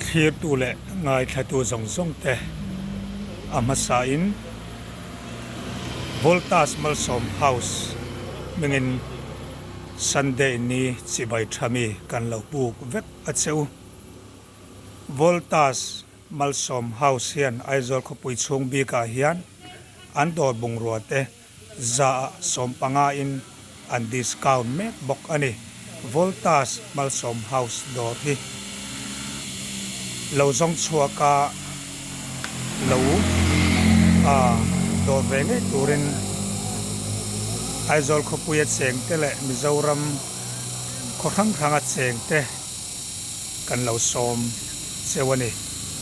Thlirtu leh ngaithlatu zawng zawng te a hmasain Voltas Malsawm House hmingin Sunday ni chibai tha mi kan lo buk vek a che u. Voltas Malsawm House hian Aizawl khawpui chhung bikah hian an dawr bungrua te 100 ah 15 in an discount mek bawk a ni. Voltas Malsawm House dawr hi lo zawng chhuak a lo a dawr ve ngei turin Aizawl khawpuia chengte leh Mizoram khaw hrang hranga chengte kan lo sawm cheu a ni.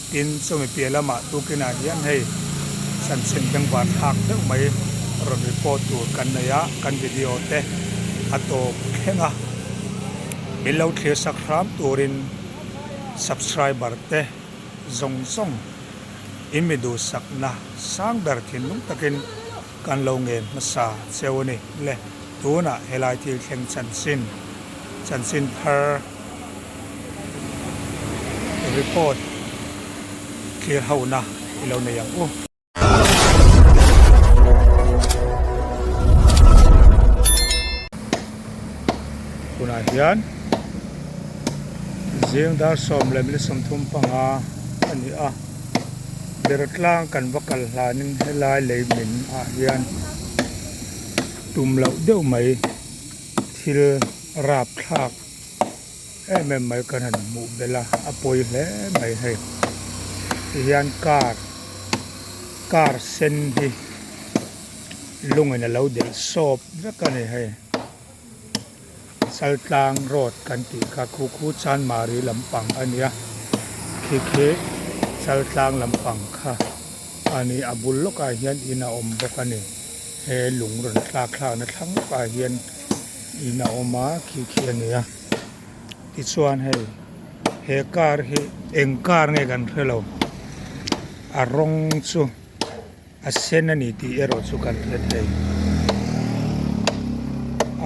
Tin, chumi piah lamah tukinah hian hei chanchin bengvar thlak deuh mai rawn report tur kan nei a, kan video te a tawp thleng a, min lo thlir sak hram turin subscriber te zawng zawng in mi duhsakna sang ber thinlung takin kan lo ngen hmasa cheu a ni le. Tunah helai thil thleng chanchin chanchin thar report thlir hona i lo nei ang u. Tunah hian zing dar 35 a ni a, Bertlang kan va kal hlanin helai lei min ah hian tum loh deuh mai thil rap thlak em em mai kan han hmuh belh a, a pawi hle mai hei tihian car car sen hi lungin a lo delh sawp vek a ni hei Chaltlang road kan tih kha khu khu Chanmari lampang a nia khi khi Chaltlang lampang kha a ni a bul lawkah hian in a awm bawk a ni he lung rawn thlak thlakna thlang lawkah hian. In a awm a khi khi a ni a tichuan hei he car hi eng car nge kan hre lo a rawng chu a sen a ni tih erawh chu kan hre thei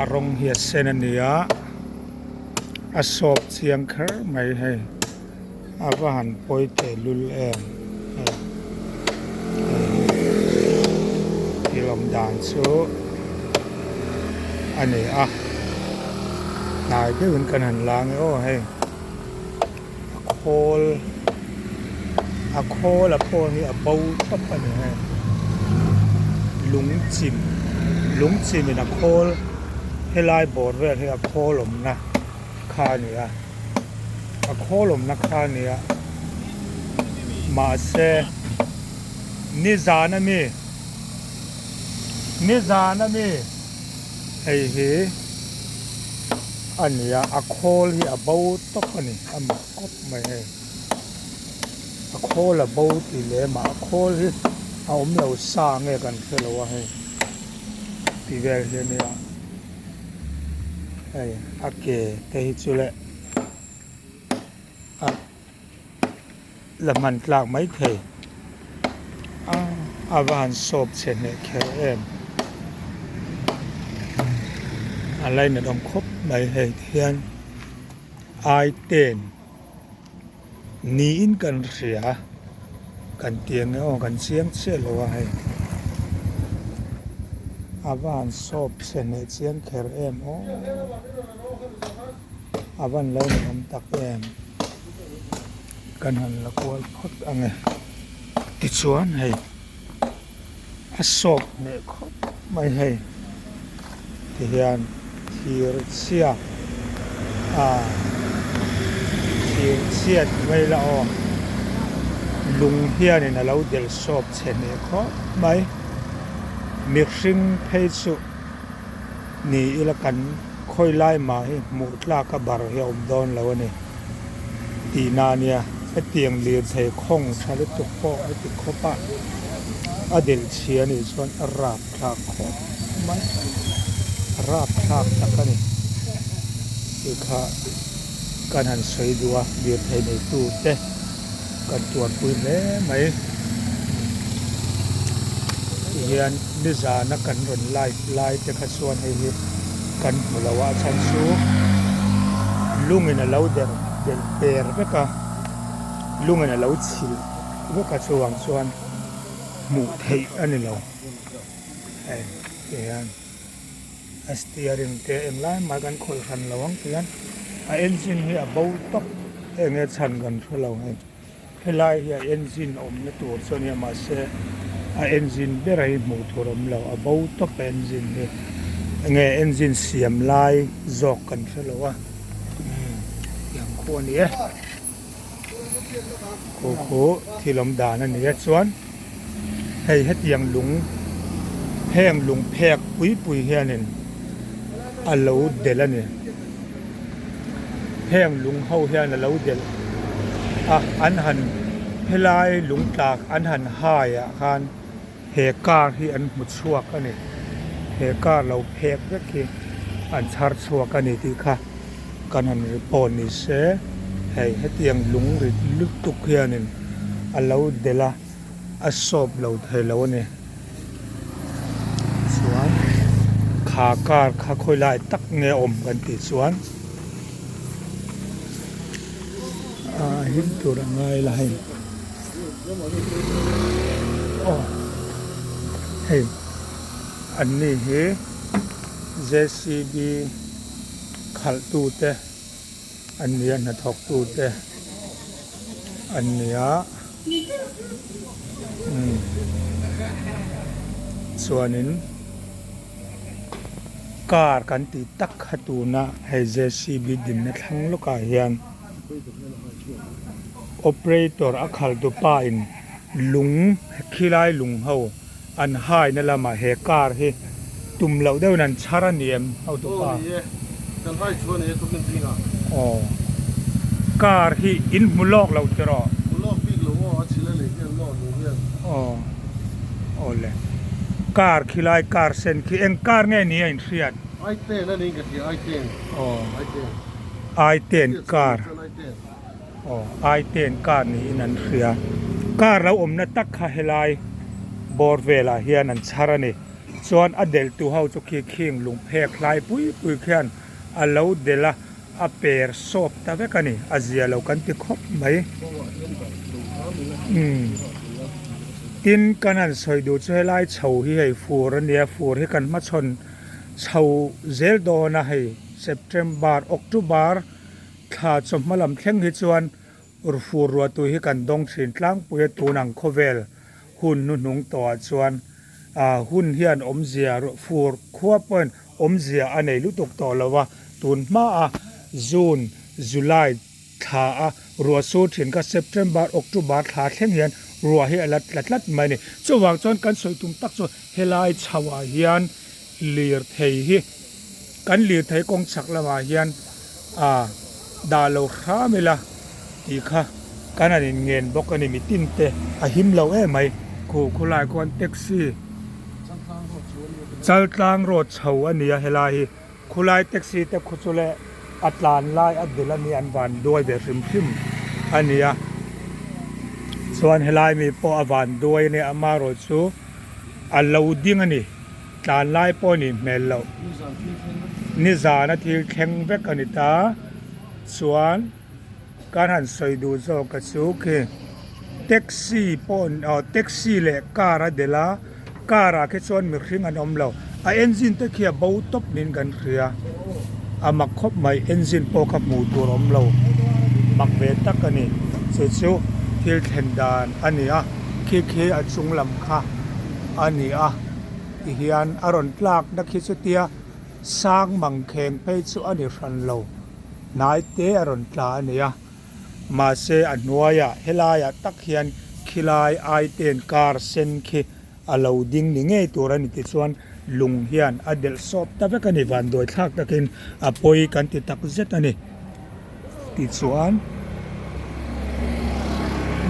a rawng hi a sen a ni a a sawp chiang kher mai hei. A va han pawi tehlul em hei thil awm dan chu a ni a hnai deuhin kan han la ange aw hei a khawl a khawl a pawh hi a bo tawp a ni hei lung chim lung chimin a khawl helai bawr vel hi a khawl awmna kha a ni a. A khawl awmna kha a nia mahse nizan a mi nizan a mi hei hi a nia a khawl hi a bo tawp a ni a mak khawp mai hei a khawl a bo tih leh mah a khawl hi a awm lo sa nge kan hre lo a hei tih vel hi a nia. Hei a ke te hi chu leh a la hman tlak mai thei a a va han sawp chhe hneh kher em a lainat awm khawp mai hei ti hian ai ten. Niin kan hria, kan ti ang e aw, kan chiang chiah lo a hei. A va han sawp chhe hneh chiang kher em aw, a van lo nuam tak em. Kan han la kual phawt ang e, tichuan hei. A sawp hneh khawp mai hei tihian thir chhia ah thir chhia ti mai ila aw lung hianin a lo delh sawp chhe hneh khawp mai mihring phei chu ni ila kan khawi lai mah hi hmuh tlak a bar hi a awm dawn lo a ni tihna a nia hetiang lirthei khawng tha lutuk pawh heti khawp a a delh chhia anih chuan a rap thlak khawp mai a rap thlak tak a ni tih kha kan han sawi duh a lirthei neitu te kan tuarpui hle mai tihian nizana kan rawn live lai te kha chuan hei hi kan hmu lo a a chhan chu lungin a lo der delh per vek a. Lungin a lo chhilh vek a chuvang chuan hmuh theih a ni lo. Hei ti hian a steering te englai mah kan khawih hran lo ang ti hian a engine hi a bo tawp eng nge chhan kan hre lo hei. Helai hi a engine awmna tur chu a nia mahse a engine ber hi hmuh tur a awm lo a bo tawp a engine hi enge engine siam lai zawk kan hre lo a umm tiang khu a ni e khu khu thil awm dan a ni a chuan hei hetiang lung heng lung phek pui pui hianin a lo delh a ni. Heng lung ho hian a lo delh a, an han helai lung tlak an han hai ah khan he car hi an hmu chhuak a ni. He car lo phek vek hi an chhar chhuak a ni tih kha kan han report ni se hei hetiang lung rit lutuk hianin a lo delh a. a sawp lo thei lo a ni chuan kha car kha khawi lai tak nge a awm kan tih chuan ah him tur a ngai la hei aw hei an ni hi J C B khalh tu te an ni a hnathawk tu te an ni a. Chuanin car kan tih tak kha tuna hei JCB dinna thlang lawkah hian operator a khal tu pa in lung khilai lung ho an haina lamah he car hi tum loh deuhin an chhar a ni em hotupa? Aw car hi in hmu lawk lo tiraw? Aw aw le car khilai car sen khi eng car nge ni a inhriat? Aw i ten car. Aw, Aiten car niin an hria. Car lo awmna tak kha helai bawr velah hian an chhar a ni. Chuan a delh tu ho chu khi khing lung phek hlai pui pui khian a lo delh a, a per sawp ta vek a ni. A zia lo kan ti khawp mai. Umm. Tin, kan han sawi duh chu helai chho hi hei fur a nia, fur hi kan hmachhawn chho zel dawn a hei September, October, Thla chawhma lam thleng hi chuan fur ruahtu hi kan dawng thin tlangpui a, tun ang khawvel hun hnuhnung tawhah chuan hun hian awmzia fur khua pawhin awmzia a nei lutuk tawh lo a, tun hmaa June, July thla a ruah sur thin kha September, October thla thleng hian ruah hi a la tla tlat mai a ni. Chuvang chuan kan sawi tum tak chu helai chhoah hian lirthei hi kan lirthei kawng chhak lamah hian a dah lo hram ila tih kha kan han in ngen bawk a ni mitin te a him lo em mai. Khu khulai khuan taxi Chaltlang road chho a ni a helai hi khulai taxi te khu chu leh a tlan lai a dil a ni an van duai ve hrim hrim a ni a chuan helai mi pawh a van duai a ni amaherawh chu a lo ding a ni. Tlan lai pawh a nih hmel loh. Nizan a thil thleng vek a ni ta. Chuan kan han sawi duh zawk a chu khi taxi pawh aw taxi leh car a delh a, car ah khi chuan mihring an awm lo. A engine te khi a bo tawp niin kan hria. A mak khawp mai engine pawh kha hmuh tur a awm lo. Mak ve tak a ni. Chu chu thil thlen dan a ni a, khi khi a chung lam kha a ni a. Ti hian a rawn tlak na khi chutia sang mang kheng phei chu a ni hran lo, hnai te a rawn tla a ni a. Mahse a hnuaiah helaiah tak hian khilai aiten car sen khi a lo ding ni ngei tur a ni tichuan lung hian a delh sawp ta vek a ni vanduai thlak takin a pawi kan ti tak zet a ni. Tichuan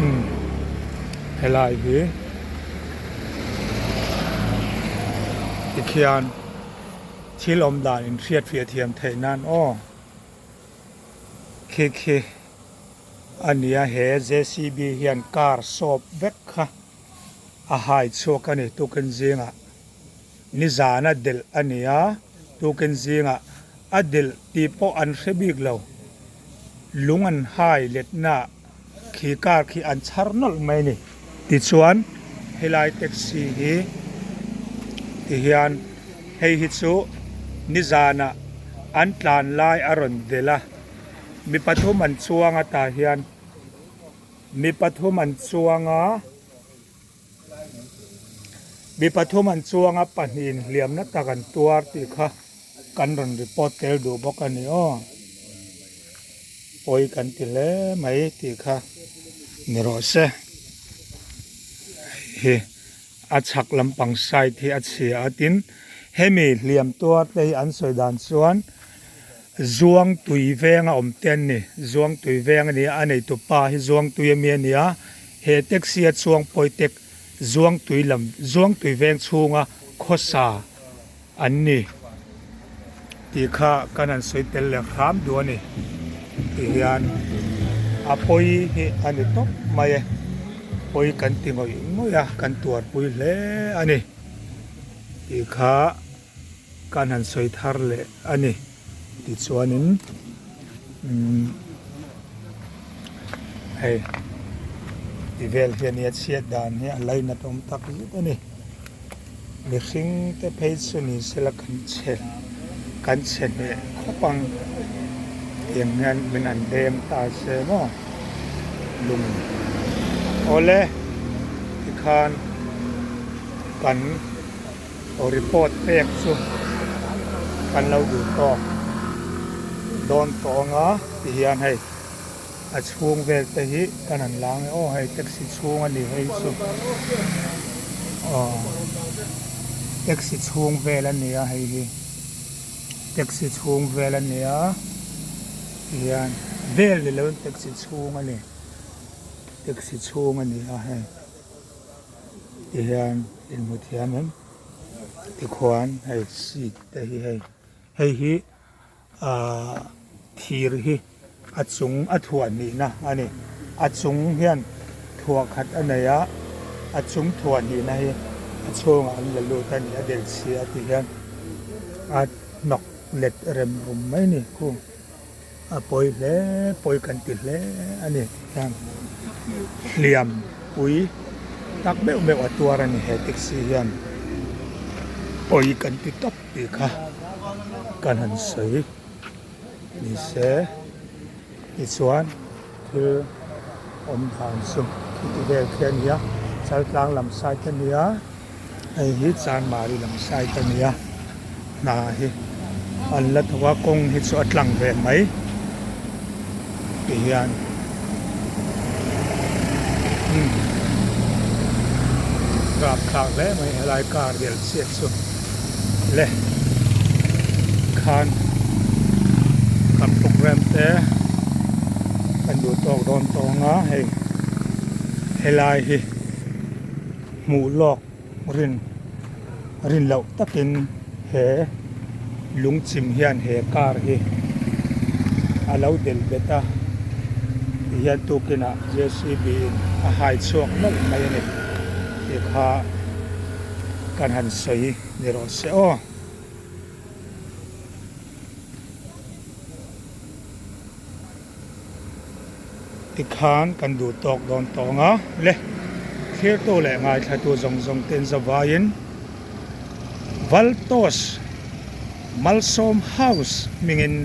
umm helai hi tikhian thil awm dan in hriatfiah thiam theih nan aw khi khi a ni a he J C B hian car sawp vek kha a hai chhuak a ni tukin zingah. Nizan a delh a ni a, tukin zingah a delh tih pawh an hre bik lo. Lung an hai letna Khi car khi an chhar nawlh mai a ni. Tichuan helai taxi hi tihian hei hi chu nizanah an tlan lai a rawn delh a, mi pathum an chuang a tah hian mi pathum an chuang a, mi pathum an chuang a pahnih in hliamna tak an tuar tih kha kan rawn report tel duh bawk a ni aw. Pawi kan ti hle mai tih kha ni rawh se. Hei hi a chhak lampang side hi a chhia a tin hemi hliam tuar te hi an sawi dan chuan Zuangtui veng a awm te an ni. Zuangtui veng a ni a, a neitu pa hi Zuangtui ami a ni a, he taxi a chuang pawi tek Zuangtui lam Zuangtui veng chhunga khawsa an ni tih kha kan han sawi tel leh hram duh a ni ti hian a pawi hi a ni tawp mai e pawi kan ti ngawih ngawih a kan tuarpui hle a ni tih kha kan han sawi thar leh a ni tichuanin umm hei ti vel hi a nia chhiat dan hi a lainat awm tak zet a ni. Mihring te phei chu ni sela kan chhe kan chhe hneh khawp ang tiang hian min han deng ta se maw lung awle tikhan kan report pek chu kan lo duh tawk dawn tawh ang a ti hian hei. A chhung vel te hi kan han lang e aw hei taxi chhung a ni hei chu aw taxi chhung vel a ni a hei hi taxi chhung vel a ni a tihian vel ni lovin taxi chhung a ni taxi chhung a ni a hei tihian inhmu thiam em tikhuan hei seat te hi hei hei hi. Ahh thir hi a chung a thuah hnihna a ni. A chung hian thuah khat a nei a, a chung thuah hnihna hi a chhungah an la lut a ni a del chhia a tih hian a hnawk let rem rum mai a ni khu a pawi hle pawi kan ti hle a ni hian hliam pui tak meuh meuh a tuar a ni he taxi hian pawi kan ti tawp. Tih kha kan han sawi ni se tichuan thil awm dan chu khiti vel khi a ni a Chaltlang lam side a ni a hei hi Chanmari lam side a ni a hna hi an la thawk a kawng hi chu a tlang ve mai ti hian umm rapthlak hle mai helai car del chiat chu le khan kan program te kan duh tawk dawn tawng a hei helai hi hmuh lawk rin rin loh takin he lungchim hian he car hi a lo del bet a tihian tukinah J_C_B in a hai chhuak nawlh mai a ni tih kha kan han sawi ni rawh se aw. Tikhan kan duh tawk dawn tawng a le thlirtu leh ngaithlatu zawng zawng ten zavaiin Valtos Malsawm House hmingin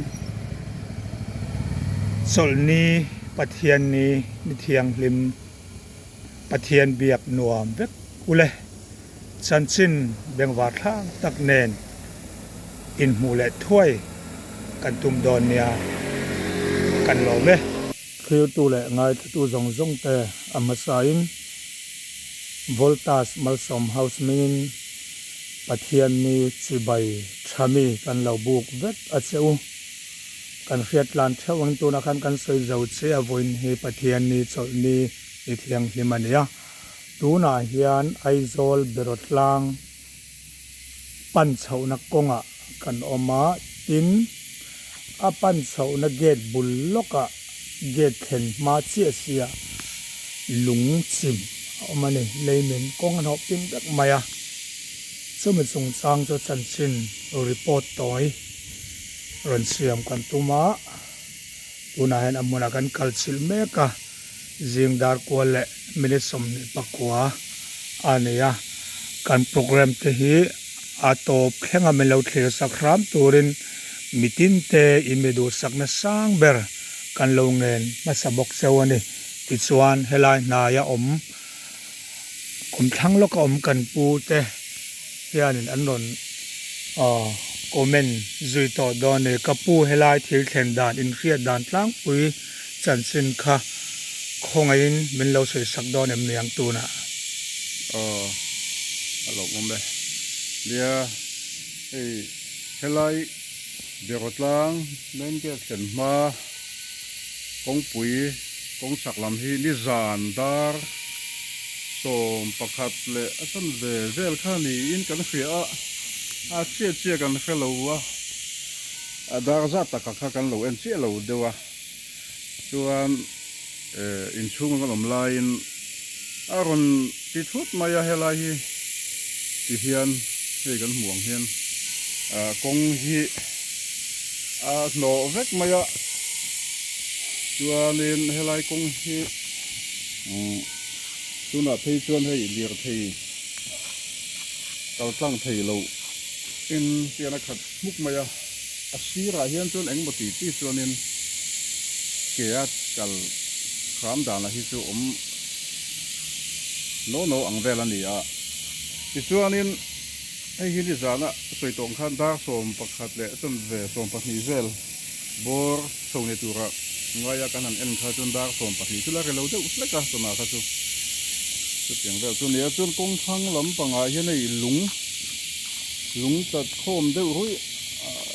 Chawlhni Pathianni ni thianghlim Pathian biak nuam vek ule chanchin bengvar thlak tak nen inhmuh leh thuai kan tum dawn nia kan lawm e. Thlirtu leh ngaithlatu zawng zawng te a hmasain Voltas Malsawm House mingin Pathian ni chibai tha mi kan lo buk vek a che u. Kan hriat tlan theuh ang tunah khan kan sawi zo che a vawiin hi Pathian ni chawlh ni ni thianghlim a nia. Tunah hian Aizawl Berawtlang pan chhohna kawngah kan awm a, tin a pan chhohna gate bul lawkah gate thlen hma chiah chiah lung chim a awm a ni. Leimin kawng a hnawh ping vek mai a, chumi chungchang chu chanchin report tawi rawn siam kan tum a, tunah hian a hmunah kan kal chilh mek a. Zing dar kual leh minute 29 a nei a, kan programme te hi a tawp thleng a min lo thlir sak hram turin mitin te in mi duhsakna sang ber kan lo ngen hmasa bawk cheu a ni. Tichuan helai hnaia awm kum thlang lawka awm kan pu te hianin an rawn comment zui tawh dawn a ni. Ka pu helai thil thlen dan inhriat dan tlangpui Chanchin kha khawngaihin min lo sawi sak dawn em niang tunah? Aw, a lawmawm e. Nia, hei helai Berawtlang main gate thlen hma kawngpui kawng chhak lam hi nizan dar 11 leh a chanve vel kha niin kan hria a, a chiah chiah kan hre lo a. A dar zat taka kha kan lo en chiah lo deuh a, chuan inchhunga kan awm laiin a rawn ti thut mai a helai hi ti hian hei kan hmuh ang hian kawng hi a hnawh vek mai a, chuanin helai kawng hi tunah phei chuan hei lirthei kal tlang thei loh in pian a khat. Hmuk mai a, a sirah hian chuan engmaw ti chi chuanin ke a kal hram danah hi chu awm no no ang vel a ni a. Tichuanin hei hi nizana sawi tawh ang khan dar 11 leh chanve 12 vel bawr chho ni tura ngaia kan han en kha chuan dar 12 chu la ri lo deuh hlek a chawhna kha chu chutiang vel chu a ni a. Chuan kawng thlang lampangah hian hei lung. Lung tlat khawm deuh ruih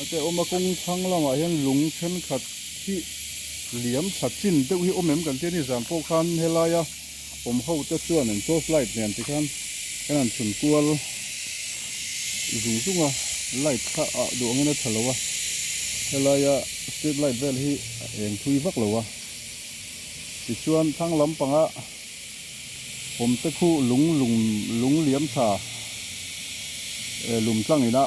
te a awm a, kawng thlang lamah hian lung thenkhat hi liam thla chin deuh hi awm em kan tia ni zan pawh khan helaia awm ho te chuan an torch light nen tikhan kan han chhun kual zung zung a, light kha ah duh angin a tha lo a, helaia street light vel hi a eng thui vak lo a, tichuan thlang lampanga. Awmte khu lung lung lung liam tha lum tlang ina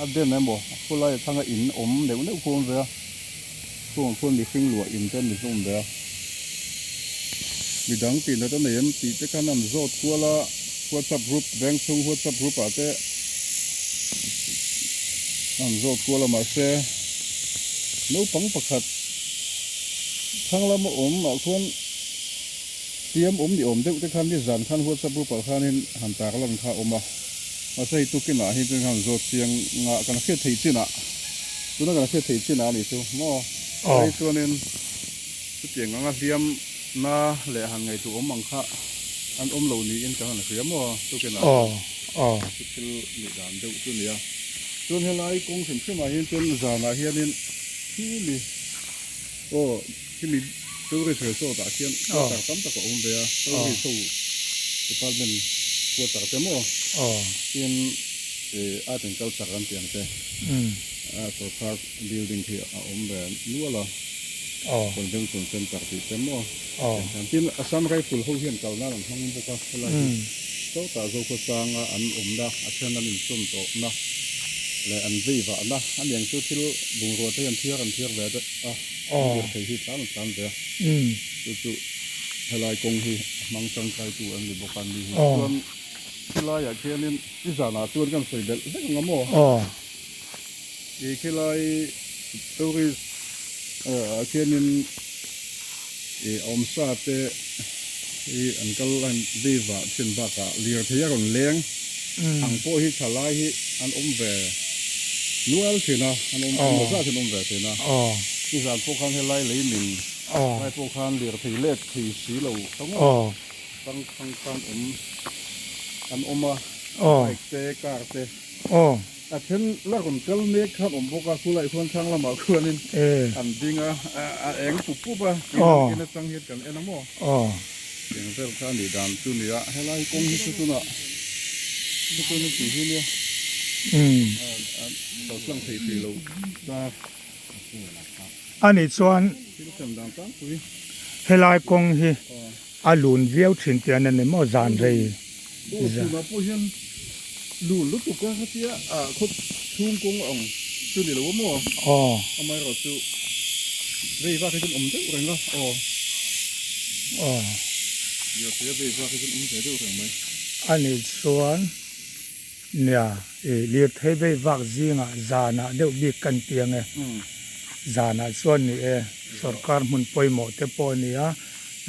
a den emaw khulai a thanga in awm neuh neuh khu a awm ve a chungah khuan mihring luah in te an ni hlawm ve a midang tih nat a nei em tih te khan an zawt kual a whatsapp group veng chhung whatsapp group ah te an zawt kual a mahse naupang pakhat thlang lama awm ah khuan. Hliam awm ni awm deuh te khan nizan khan WhatsApp group ah khanin han tar lan kha a awm a, mahse hei tukinah hi chuan khan zawt chiang ah kan hriat theih chinah tuna kan hriat theih chinah a nih chu maw hei chuanin chutiang anga hliam na leh han ngaihtuah awm ang kha an awm lo niin kan han hria maw tukinah chuan chu thil nih dan deuh chu a ni a, chuan helai kawng hrim hrim ah hian chuan zanah hianin khi mi aw. Khimi tourist resort ah khian quarter tam tak a awm ve a, tourist ho department quarter te maw tin art and culture an tih ang te sorkar building khi a awm ve nual a, convention center tih te maw tin Assam Rifle ho hian kal nan an hmang bawk a helai hi sawtah Zokhawsanga an awmna a then an insawn tawhna leh an vei vahna aniang chu thil bungrua te hian thiar an thiar ve a. An dir thei hi tlan tlan ve a, chu chu helai kawng hi a hmang tangkaitu an ni bawk a ni hi. Chuan khilaiah khianin i zanah chuan kan sawi belh vek ang a maw? I khilai tourist ah khianin i awmsa te hi an kal an vei vah thin bakah lirthei a rawn leng ang pawh hi thalai hi an awm ve nual thin a, an awm emaw zat hi an awm ve thin a. Nizan pawh khan helai lei min lai pawh khan lirthei let thei si lo ta ngawt tang thang khan awm an awm a, bike te car te. A then la rawn kal mek khan awm bawk a, khulai khuan thlang lamah khuanin an ding a, a eng pup pup a, in atang hian kan en a maw? Eng vel kha a nih dan chu nia, helai kawng hi chu tunah chu chu ni tih hi nia, a lo tlang thei hrih lo ta. A nih chuan Thil sem dan tlangpui. Helai kawng hi a lun viau thin tih an ni maw zan rei. Aw chhunah pawh hian lun lutuk a khatia ah khaw chhung kawng ang chu ni lo a maw? Aw. Amaherawhchu rei vak hi chuan awm deuh reng a aw. Aw. Lirthei a bei vak hi chuan awm ve deuh reng mai. A nih chuan nia i lirthei bei vak zingah zanah deuh bik kan ti ang e. Zanah chuan ni e, sorkar hmun pawimawh te pawh a ni a,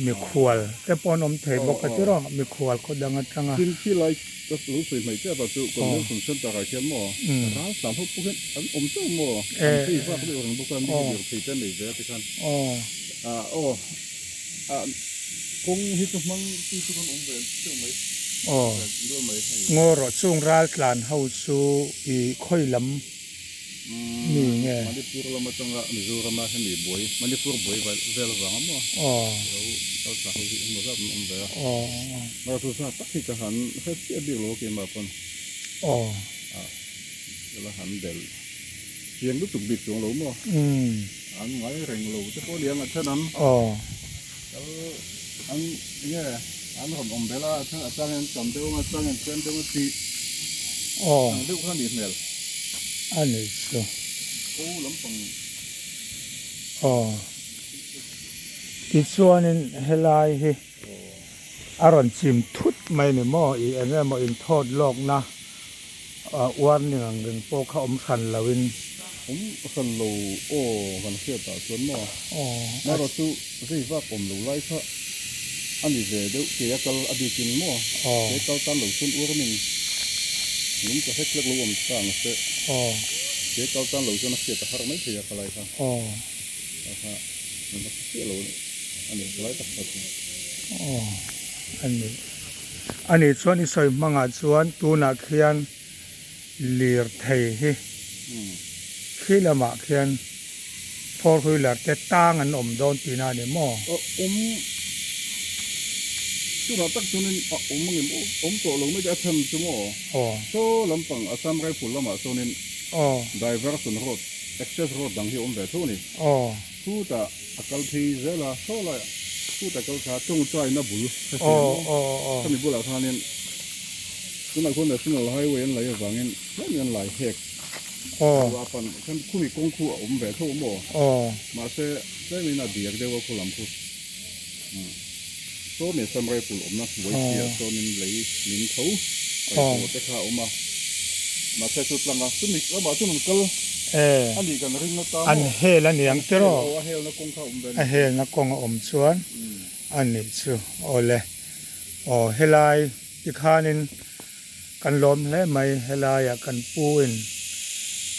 mikhual te pawh an awm thei bawk a tiraw, mikhual khaw dang atanga. Tin, khilai ka lo sawi hmaih chiah vang chu Convention Centre ah khian maw ral tlan ho pawh hian an awm teuh maw, an phei vak deuh reng bawk a, mi lirthei te an nei ve a tikhan. Aw. Kawng hi chu hmang tu chu kan awm ve deuh mai. Aw. Ngaw rawh chung ral tlan ho chu i khawi lam mi nge? Manipur lam atanga Mizorama hemi buai Manipur buai vel avang a maw? Aw. Lo kal thla ho hi engmaw zat an awm ve a. Aw. Mara chu zat tak hi ka han hre chiah bik lo a keimah pawn. Aw. A la han bel chiang lutuk bik chuang lo maw? An ngai reng lo te pawh liang a then an kal an enge an rawn awm bel a a then a chang in an tam deuh ang a chang in an tlem deuh ang a tih ang deuh kha a nih hmel. A nih chu. Ko lampang. Aw. Tichuanin helai hi a rawn chim thut mai ni maw i eng emaw inthawt lawkna Warning ang reng pawh kha awm hran lo in. Awm hran lo aw kan hriat ah chuan maw. Marawh chu vei vak awm lo lai kha a ni ve deuh ke a kal a bik in maw. Ke kal tan lo chuan warning lung tla hlek hlek lo awm ta ang se. Ke kal tan lo chuan a hriat a har mai thei a ka lai kha. Kha kha an va hre chiah lo a ni ka lai tak kha chu. A ni. A nih chuan i sawi hmangah chuan tunah khian lirthei hi khi lamah khian four wheeler te tang an awm dawn tihna a ni maw? A awm tunah tak chuanin a awm angem awm tawh lo mai te a chhan chu maw? Aw. Saw lampang Assam Rifle lamah sawnin Diversion Road, Access Road dang hi a awm ve tho a ni. Aw. Chutah a kal phei zel a, saw laiah chutah kal kha tawngtaina bul ka hria maw? Khami bulah khanin tunah khuan National Highway an lei avangin tlem an lai hek a pan khan khumi kawng khu a awm ve tho maw? Mahse tlemin a diak deuh a khu lam khu saw mi Assam Rifle awmna hnuai chiah sawnin lei min tho paihpawh te kha a awm a, mahse chu tlanga chumi lamah chuan an kal. A nih kan ring ata maw? An hel a niang te rawh. Aw a helna kawng kha a awm ve a ni. A helna kawng a awm chuan a nih chu awle. Aw helai tikhanin kan lawm hle mai helaiah kan pu in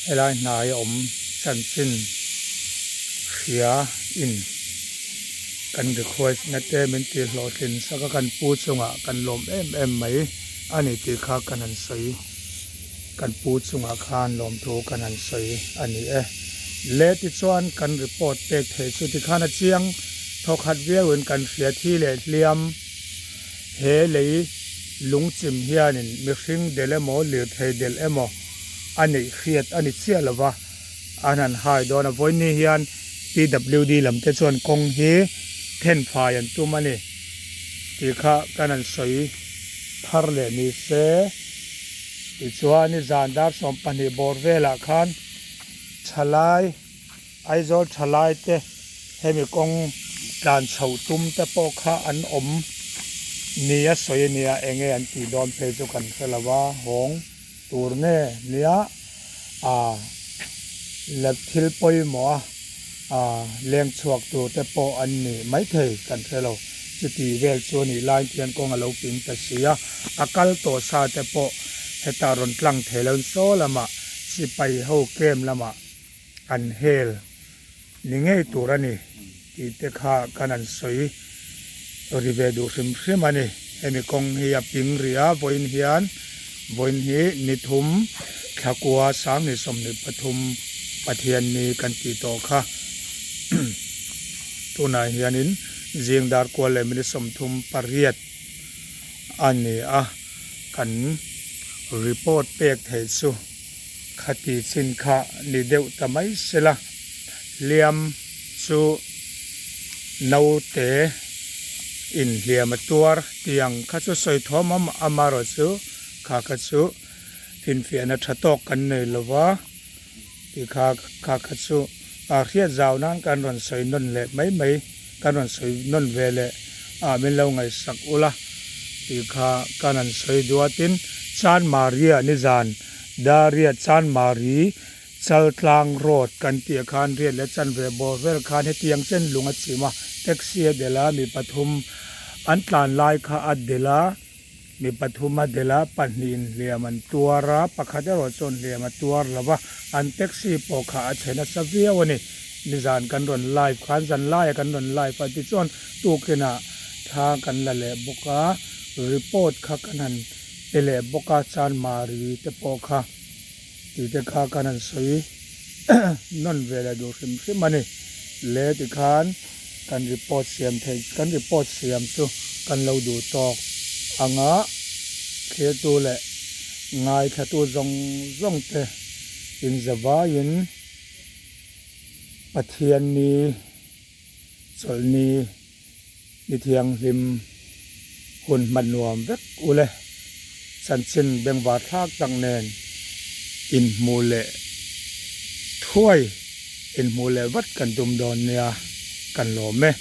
helai hnai a awm chanchin hria in kan request na te min tih hlawhtlin sak a kan pu chungah kan lawm em em mai a ni tih kha kan han sawi. Kan pu chungah khan lawmthu kan han sawi a ni e. Le tichuan kan report pek theih chu tikhan a chiang thawkhat viauin kan hria thi leh hliam he lei lungchim hianin mihring del emaw lirthei del emaw a neih hriat a ni chiah lova an han hai dawn a. Vawiinni hian PWD lam te chuan kawng hi thenfai an tum a ni tih kha kan han sawi thar leh ni se. Tichuan i zan dar 12 bawr velah khan thalai, Aizawl thalai te hemi kawng tlan chhoh tum te pawh kha an awm ni a sawi a nia, enge an tih dawn phei chu kan hre lo a, hawng tur nge nia ah la thil pawimawh a ah leng chhuak tur te pawh an ni maithei kan hre lo. Chuti vel chu a nih laiin tihian kawng a lo ping ta si a, a kal tawh sa te pawh hetah rawn tlang thei lo in saw lamah sipai ho camp lamah an hel ni ngei tur a ni tih te kha kan han sawi ri ve duh hrim hrim a ni. Hemi kawng hi a ping rih a, vawiin hian vawiin hi ni thum thlakua 2023 Pathianni kan tih tawh kha tunah hianin Zing dar kual leh minute 38 a ni a, kan report pek theih chu khati chin kha ni deuh ta mai sela, hliam chu naute inhliam a tuar tiang kha chu sawi thawm awm amaherawh chu kha kha chu finfiahna tha tawk kan nei lova. Ti kha kha kha chu a hriat zau nan kan rawn sawi nawn leh mai mai, kan rawn sawi nawn ve leh Ah min lo ngaihsak ula tih kha kan han sawi duatin Chanmari ah nizan Daria Chanmari Chaltlang Road kan tih ah khan riat leh chanve bawr vel khan hetiang chen lung a chim a, taxi a delh a, mi pathum an tlan lai kha a delh a. Mi pathum a delh a, pahnihin hliam an tuar a, pakhat erawh chuan hliam a tuar lo va, an taxi pawh kha a chhe nasa viau a ni. Nizan kan rawn live khan zan laia kan rawn live a tichuan tukinah thla kan la leh bawk a, report kha kan han pe leh bawk a, Chanmari te pawh kha tih te kha kan han sawi nawn ve leh duh hrim hrim a ni. Le tikhan. Kan report siam theih kan report siam chu kan lo duh tawk anga thlirtu leh ngaithlatu zawng zawng te inzavaiin Pathianni chawlhni ni thianghlim hun hman nuam vek ule chanchin bengvar thlak tak nen inhmuh leh thuai. Inhmuh leh vat kan tum dawn nia, kan lawm e.